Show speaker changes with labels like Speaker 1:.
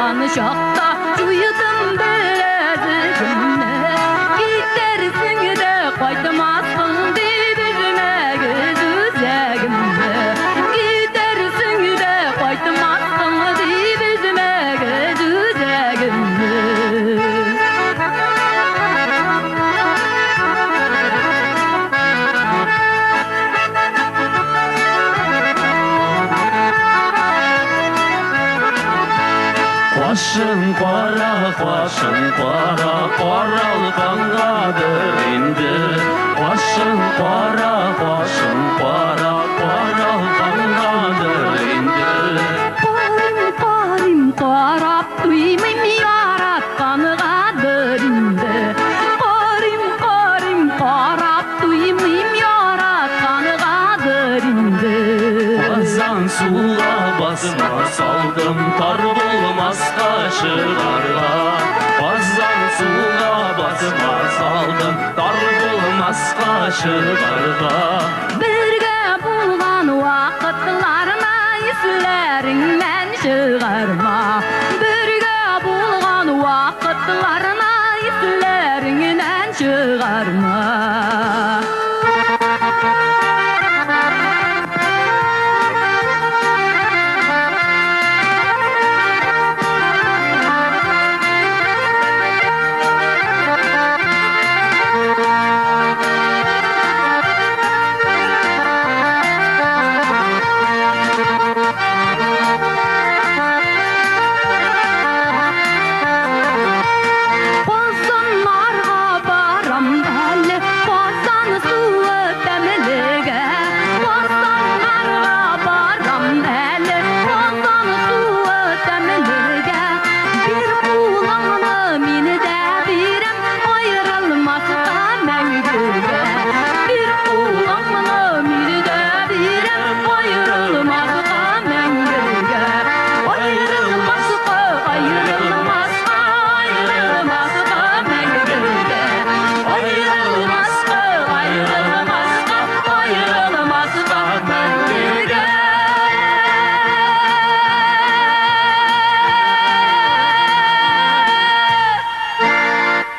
Speaker 1: Барган чакта җуйдым беләзегемне. Китәрсең дә кайтмассың дип өзмәгез үзәгемне. Китәрсең дә кайтмассың дип өзмәгез үзәгемне.
Speaker 2: Кашың кара, кашың кара, каралгангадыр инде. Кашың кара, кашың кара, каралгангадыр инде.
Speaker 1: Карыйм, карыйм, карап туймыйм, яраткангадыр инде. Карыйм, карыйм, карап туймыйм, яраткангадыр инде.
Speaker 2: Казан суга басма салдым, тар булмаска чыгарга. Казан суга басма салдым, тар булмаска чыгарга.
Speaker 1: Бергә булган вакытларны исләреңнән чыгарма.